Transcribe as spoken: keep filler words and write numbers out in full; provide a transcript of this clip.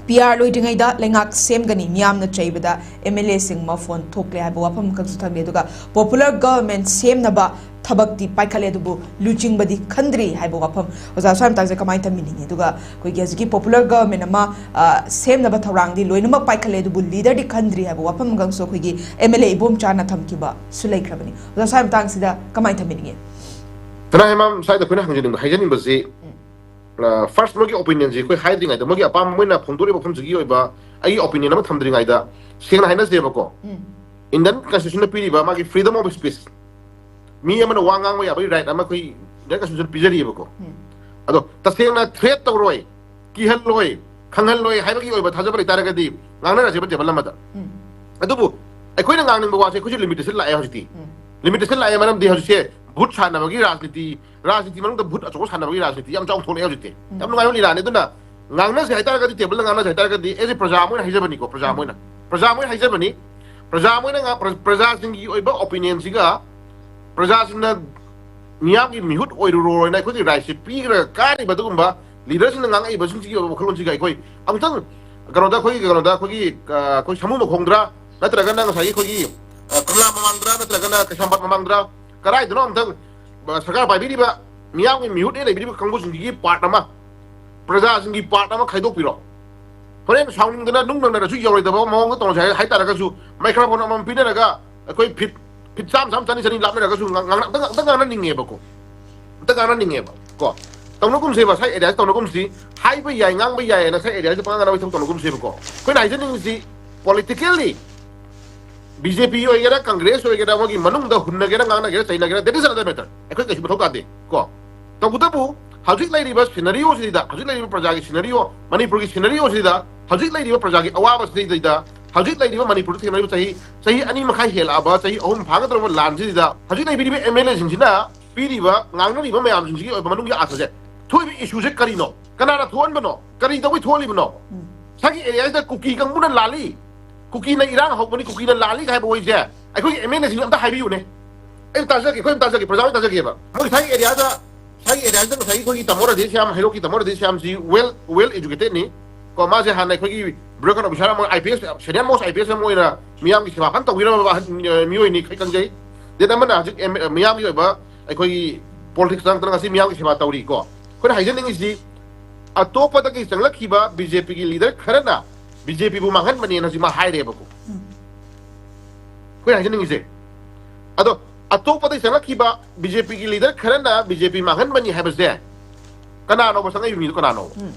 P R ꯂꯣꯏꯗ꯭ꯔꯤꯉꯩꯗ ꯂꯩꯉꯥꯛ ꯁꯦꯝꯒꯅꯤ, ꯃꯤꯌꯥꯝꯅ ꯆꯩꯕꯗ ꯑꯦꯝ ꯑꯦꯜ ꯑꯦꯁꯤꯡ ꯃꯐꯣꯟ ꯊꯣꯛꯂꯦ ꯍꯥꯏꯕ ꯋꯥꯐꯝ ꯑꯃꯈꯛꯁꯨ ꯊꯝꯕꯤ꯫ ꯑꯗꯨꯒ popular government ꯁꯦꯝꯅꯕ ꯊꯕꯛꯇꯤ ꯄꯥꯏꯈꯠꯂꯦ, ꯑꯗꯨꯕꯨ ꯂꯨꯆꯤꯡꯕꯗꯤ ꯈꯟꯗ꯭ꯔꯤ ꯍꯥꯏꯕ ꯋꯥꯐꯝ꯫ ꯑꯣꯖꯥ, ꯁ꯭ꯋꯥꯏ ꯃꯇꯥꯡꯁꯦ ꯀꯃꯥꯏꯅ ꯊꯝꯕꯤꯅꯤꯡꯉꯤ? ꯑꯗꯨꯒ ꯑꯩꯈꯣꯏꯒꯤ ꯍꯧꯖꯤꯛꯀꯤ popular government ꯑꯃ, ꯑ, ꯁꯦꯝꯅꯕ ꯊꯧꯔꯥꯡꯗꯤ ꯂꯣꯏꯅꯃꯛ ꯄꯥꯏꯈꯠꯂꯦ, ꯑꯗꯨꯕꯨ leaderꯗꯤ ꯈꯟꯗ꯭ꯔꯤ ꯍꯥꯏꯕ ꯋꯥꯐꯝ ꯑꯃꯒꯁꯨ ꯑꯩꯈꯣꯏꯒꯤ ꯑꯦꯝ ꯑꯦꯜ ꯑꯦ ꯏꯕꯣꯝꯆꯥꯅ ꯊꯝꯈꯤꯕꯁꯨ ꯂꯩꯈ꯭ꯔꯕꯅꯤ꯫ ꯑꯣꯖꯥ, ꯁ꯭ꯋꯥꯏ ꯃꯇꯥꯡꯁꯤꯗ ꯀꯃꯥꯏꯅ ꯊꯝꯕꯤꯅꯤꯡꯉꯤ? ꯁꯅꯥ ꯍꯦꯃꯥꯝ, ꯁ꯭ꯋꯥꯏꯗ ꯑꯩꯈꯣꯏꯅ ꯍꯪꯖꯅꯤꯡꯕ, ꯍꯥꯏꯖꯅꯤꯡꯕꯁꯤ, ꯎꯝ꯫ ꯑ, first ꯃꯣꯏꯒꯤ opinionꯁꯤ ꯑꯩꯈꯣꯏ ꯍꯥꯏꯗ꯭ꯔꯤꯉꯩꯗ, ꯃꯣꯏꯒꯤ ꯑꯄꯥꯝꯕ, ꯃꯣꯏꯅ ꯐꯣꯡꯗꯣꯔꯤꯕ ꯋꯥꯐꯝꯁꯤꯒꯤ ꯑꯣꯏꯕ ꯑꯩꯒꯤ opinion ꯑꯃ ꯊꯝꯗ꯭ꯔꯤꯉꯩꯗ, ꯁꯦꯡꯅ ꯍꯥꯏꯅꯁꯦꯕꯀꯣ, ꯎꯝ꯫ Indian Constitutionꯅ ꯄꯤꯔꯤꯕ ꯃꯥꯒꯤ freedom of speech, ꯃꯤ ꯑꯃꯅ ꯋꯥ ꯉꯥꯡꯕ ꯌꯥꯕꯒꯤ right ꯑꯃ ꯑꯩꯈꯣꯏ Indian Constitution ꯄꯤꯖꯔꯤꯑꯕꯀꯣ꯫ ꯎꯝ꯫ ꯑꯗꯣ ꯇꯁꯦꯡꯅ threat ꯇꯧꯔꯣꯏ, ꯀꯤꯍꯜꯂꯣꯏ, ꯈꯪꯍꯜꯂꯣꯏ ꯍꯥꯏꯕꯒꯤ ꯑꯣꯏꯕ ꯊꯥꯖꯕ ꯂꯩꯇꯥꯔꯒꯗꯤ ꯉꯥꯡꯅꯔꯁꯦꯕ table ꯑꯃꯗ꯫ ꯎꯝ꯫ ꯑꯗꯨꯕꯨ ꯑꯩꯈꯣꯏꯅ ꯉꯥꯡꯅꯤꯡꯕ ꯋꯥꯁꯦ ꯑꯩꯈꯣꯏꯁꯨ limitation ꯂꯥꯛꯑꯦ ꯍꯧꯖꯤꯛꯇꯤ꯫ ꯎꯝ꯫ Limitation ꯂꯥꯛꯑꯦ ꯃꯔꯝꯗꯤ ꯍꯧꯖꯤꯛꯁꯦ ꯚꯨꯠ ꯁꯥꯟꯅꯕꯒꯤ ꯔꯥꯖꯅꯤꯇꯤ, ꯔꯥꯖꯅꯤꯇꯤ ꯃꯅꯨꯡꯗ ꯚꯨꯠ ꯑꯆꯧꯕ ꯁꯥꯟꯅꯕꯒꯤ ꯔꯥꯖꯅꯤꯇꯤ ꯌꯥꯝ ꯆꯥꯎꯅ ꯊꯣꯛꯂꯛꯑꯦ ꯍꯧꯖꯤꯛꯇꯤ꯫ ꯎꯝ꯫ ꯌꯥꯝ ꯅꯨꯡꯉꯥꯏꯕ ꯂꯤꯂꯥꯅꯤ꯫ ꯑꯗꯨꯅ ꯉꯥꯡꯅꯁꯦ ꯍꯥꯏꯇꯥꯔꯒꯗꯤ, tableꯗ ꯉꯥꯡꯅꯁꯦ ꯍꯥꯏꯇꯥꯔꯒꯗꯤ, as a ꯄ꯭ꯔꯖꯥ ꯑꯃ ꯑꯣꯏꯅ ꯍꯥꯏꯖꯕꯅꯤꯀꯣ, ꯄ꯭ꯔꯖꯥ ꯑꯃ ꯎꯝ꯫ ꯑꯣꯏꯅ, ꯄ꯭ꯔꯖꯥ ꯑꯃ ꯑꯣꯏꯅ ꯍꯥꯏꯖꯕꯅꯤ, ꯄ꯭ꯔꯖꯥ ꯑꯃ ꯑꯣꯏꯅ ꯉꯥ-, ꯄ꯭ꯔ-, ꯄ꯭ꯔꯖꯥꯁꯤꯡꯒꯤ ꯑꯣꯏꯕ opinionꯁꯤꯒ ꯄ꯭ꯔꯖꯥꯁꯤꯡꯅ ꯃꯤꯌꯥꯝꯒꯤ ꯃꯤꯍꯨꯠ ꯑꯣꯏꯔꯨꯔꯣꯅ ꯑꯩꯈꯣꯏꯒꯤ rightꯁꯦ ꯄꯤꯈ꯭ꯔꯒ ꯀꯥꯔꯤꯕ ꯑꯗꯨꯒꯨꯝꯕ leaderꯁꯤꯡꯅ ꯉꯥꯡꯉꯛꯏꯕꯁꯤꯡꯁꯤꯒꯤ ꯑꯣꯏꯕ ꯋꯥꯈꯜꯂꯣꯟꯁꯤꯒ ꯑꯩꯈꯣꯏ ꯑꯃꯨꯛꯇꯪ ꯀꯩꯅꯣꯗ, ꯑꯩꯈꯣꯏꯒꯤ, ꯀꯩꯅꯣꯗ, ꯑꯩꯈꯣꯏꯒꯤ, ꯑ, ꯑꯩꯈꯣꯏ ꯁꯥꯃꯨ ꯃꯈꯣꯡꯗ꯭ꯔꯥ, ꯅꯠꯇ꯭ꯔꯒꯅ ꯉꯁꯥꯏꯒꯤ ꯑꯩꯈꯣꯏꯒꯤ, ꯑ, ꯀꯪꯂꯥ ꯃꯃꯥꯡꯗ꯭ꯔꯥ, ꯅꯠꯇ꯭ꯔꯒꯅ ꯀꯩꯁꯥꯝꯄꯥꯠ ꯃꯃꯥꯡꯗ꯭ꯔꯥ, ꯀꯗꯥꯏꯗꯅꯣ ꯑꯃꯨꯛꯇꯪ, ꯑ, ꯁꯔꯀꯥꯔ ꯄꯥꯏꯕꯤꯔꯤꯕ ꯃꯤꯌꯥꯝꯒꯤ ꯃꯤꯍꯨꯠꯅꯦ ꯂꯩꯕꯤꯔꯤꯕ ꯀꯥꯡꯕꯨꯁꯤꯡꯁꯤꯒꯤ part ꯑꯃ, ꯄ꯭ꯔꯖꯥꯁꯤꯡꯒꯤ part ꯑꯃ ꯈꯥꯏꯗꯣꯛꯄꯤꯔꯣ꯫ ꯍꯣꯔꯦꯟ ꯁꯥꯎꯅꯤꯡꯗꯅ ꯅꯨꯡ ꯅꯪꯅꯔꯁꯨ ꯌꯧꯔꯣꯏꯗꯕ ꯃꯑꯣꯡꯗ ꯇꯧꯔꯁꯦ ꯍꯥꯏ, ꯍꯥꯏ ꯇꯥꯔꯒꯁꯨ, microphone ꯑꯃꯃꯝ ꯄꯤꯅꯔꯒ ꯑꯩꯈꯣꯏ feet, feet ꯆꯥꯝꯃ, ꯆꯥꯝꯃ, ꯆꯅꯤ, ꯆꯅꯤ ꯂꯥꯞꯅꯔꯒꯁꯨ ꯉꯥꯡ-, ꯉꯥꯡꯅ-, ꯑꯝꯇ, ꯑꯝꯇ ꯉꯥꯡꯅꯅꯤꯡꯉꯦꯕꯀꯣ꯫ ꯑꯝꯇ ꯉꯥꯡꯅꯅꯤꯡꯉꯦꯕ ꯀꯣ꯫ ꯇꯧꯅꯒꯨꯝꯁꯦꯕ, ꯁꯥꯏ areaꯁꯤ ꯇꯧꯅꯒꯨꯝꯁꯤ꯫ ꯍꯥꯏꯕ ꯌꯥꯏ, ꯉꯥꯡꯕ ꯌꯥꯏ ꯍꯥꯏꯅ ꯁꯥꯏ areaꯁꯤ ꯄꯉꯥꯡ ꯉꯥꯡꯅꯕꯒꯤ ꯊꯕꯛ ꯇꯧꯅꯒꯨꯝꯁꯦꯕꯀꯣ꯫ ꯑꯩꯈꯣꯏꯅ ꯍꯥꯏꯖꯅꯤꯡꯉꯤꯁꯤ, politically BJP ꯑꯣꯏꯒꯦꯔꯥ, Congress ꯑꯣꯏꯒꯦꯔꯥ, ꯃꯣꯏꯒꯤ ꯃꯅꯨꯡꯗ ꯍꯨꯟꯅꯒꯦꯔꯥ, ꯉꯥꯡꯅꯒꯦꯔꯥ, ꯆꯩꯅꯒꯦꯔꯥ, that is another matter꯫ ꯑꯩꯈꯣꯏ ꯀꯩꯁꯨ ꯃꯊꯧ ꯇꯥꯗꯦ ꯀꯣ꯫ ꯇꯧꯕꯇꯕꯨ ꯍꯧꯖꯤꯛ ꯂꯩꯔꯤꯕ scenarioꯁꯤꯗ, ꯍꯧꯖꯤꯛ ꯂꯩꯔꯤꯕ ꯄ꯭ꯔꯖꯥꯒꯤ scenario, ꯃꯅꯤꯄꯨꯔꯒꯤ scenarioꯁꯤꯗ, ꯍꯧꯖꯤꯛ ꯂꯩꯔꯤꯕ ꯄ꯭ꯔꯖꯥꯒꯤ ꯑꯋꯥꯕꯁꯤꯗꯩꯗ, ꯍꯧꯖꯤꯛ ꯂꯩꯔꯤꯕ ꯃꯅꯤꯄꯨꯔꯗ ꯊꯦꯡꯅꯔꯤꯕ ꯆꯍꯤ, ꯆꯍꯤ ꯑꯅꯤ ꯃꯈꯥꯏ ꯍꯦꯜꯂꯛꯑꯕ, ꯆꯍꯤ ꯑꯍꯨꯝ ꯐꯥꯒꯗꯧꯔꯕ ꯂꯥꯟꯁꯤꯗ, ꯍꯧꯖꯤꯛ ꯂꯩꯕꯤꯔꯤꯕ MLAꯁꯤꯡꯁꯤꯅ ꯄꯤꯔꯤꯕ, ꯉꯥꯡꯅꯔꯤꯕ ꯃꯌꯥꯝꯁꯤꯡꯁꯤꯒꯤ ꯑꯣꯏꯕ ꯃꯅꯨꯡꯒꯤ ꯑꯥꯊꯁꯦ, ꯊꯣꯛꯏꯕ issueꯁꯦ ꯀꯔꯤꯅꯣ? ꯀꯅꯥꯅ ꯊꯣꯛꯍꯟꯕꯅꯣ? ꯀꯔꯤ ꯇꯧꯕꯩ ꯊꯣꯛꯍꯜꯂꯤꯕꯅꯣ? ꯎꯝ꯫ ꯁꯥꯏꯒꯤ areaꯁꯤꯗ ꯀꯨꯀꯤ ꯀꯥꯡꯕꯨꯅ ꯂꯥꯜꯂꯤ, ꯀꯨꯀꯤꯅ ꯏꯔꯥꯡ ꯍꯧꯕꯅꯤ, ꯀꯨꯀꯤꯅ ꯂꯥꯜꯂꯤ ꯍꯥꯏꯕ ꯋꯥꯍꯩꯁꯦ ꯑꯩꯈꯣꯏꯒꯤ MLAꯁꯤꯡ ꯑꯝꯇ ꯍꯥꯏꯕꯤꯌꯨꯅꯦ꯫ ꯑꯩ ꯇꯥꯖꯒꯦ, ꯑꯩꯈꯣꯏ ꯑꯝ ꯇꯥꯖꯒꯦ, ꯄ꯭ꯔꯖꯥ ꯑꯣꯏꯅ ꯇꯥꯖꯒꯦꯕ꯫ ꯃꯣꯏ ꯁꯥꯏꯒꯤ areaꯗ, ꯁꯥꯏꯒꯤ areaꯗ ꯉꯁꯥꯏꯒꯤ ꯑꯩꯈꯣꯏꯒꯤ ꯇꯥꯃꯣ ꯔꯥꯙꯦꯁ꯭ꯌꯥꯝ, ꯍꯩꯔꯣꯛꯀꯤ ꯇꯥꯃꯣ ꯔꯥꯙꯦꯁ꯭ꯌꯥꯝꯁꯤ well, well educatedꯅꯤ꯫ ꯀꯣ, ꯃꯥꯁꯦ ꯍꯥꯟꯅ ꯑꯩꯈꯣꯏꯒꯤ bureaucrat officer ꯑꯃ, I P S, senior most I P S ꯑꯃ ꯑꯣꯏꯅ ꯃꯤꯌꯥꯝꯒꯤ ꯁꯦꯕꯥ ꯐꯖꯅ ꯇꯧꯕꯤꯔꯝꯃꯕ ꯑꯍꯟ, ꯑ, ꯃꯤꯑꯣꯏꯅꯤ ꯈꯪꯖꯩ꯫ Then ꯑꯃꯅ ꯍꯧꯖꯤꯛ ꯑꯦꯝ-, ꯃꯤꯌꯥꯝꯒꯤ ꯑꯣꯏꯕ ꯑꯩꯈꯣꯏꯒꯤ politics ꯆꯪꯗꯅ ꯉꯁꯤ ꯃꯤꯌꯥꯝꯒꯤ ꯁꯦꯕꯥ ꯇꯧꯔꯤꯀꯣ꯫ ꯑꯩꯈꯣꯏꯅ ꯍꯥꯏꯖꯅꯤꯡꯉꯤꯁꯤ, ꯑꯇꯣꯞꯄꯗꯒꯤ ꯆꯪꯂꯛꯈꯤꯕ B J P ꯒꯤ leader ꯈꯔꯅ B J P ꯕꯨ ꯃꯥꯡꯍꯟꯕꯅꯦꯅ ꯍꯧꯖꯤꯛ ꯃꯥ ꯍꯥꯏꯔꯦꯕꯀꯣ꯫ ꯎꯝ. ꯑꯩꯈꯣꯏꯅ ꯍꯥꯏꯖꯅꯤꯡꯉꯤꯁꯦ, ꯑꯗꯣ ꯑꯇꯣꯞꯄꯗꯒꯤ ꯆꯪꯂꯛꯈꯤꯕ B J P ꯒꯤ leader ꯈꯔꯅ B J P ꯃꯥꯡꯍꯟꯕꯅꯤ ꯍꯥꯏꯕꯁꯦ, ꯀꯅꯥꯅꯣꯕ ꯆꯪꯉꯛꯏꯕ ꯃꯤꯗꯣ? ꯀꯅꯥꯅꯣꯕ? ꯎꯝ.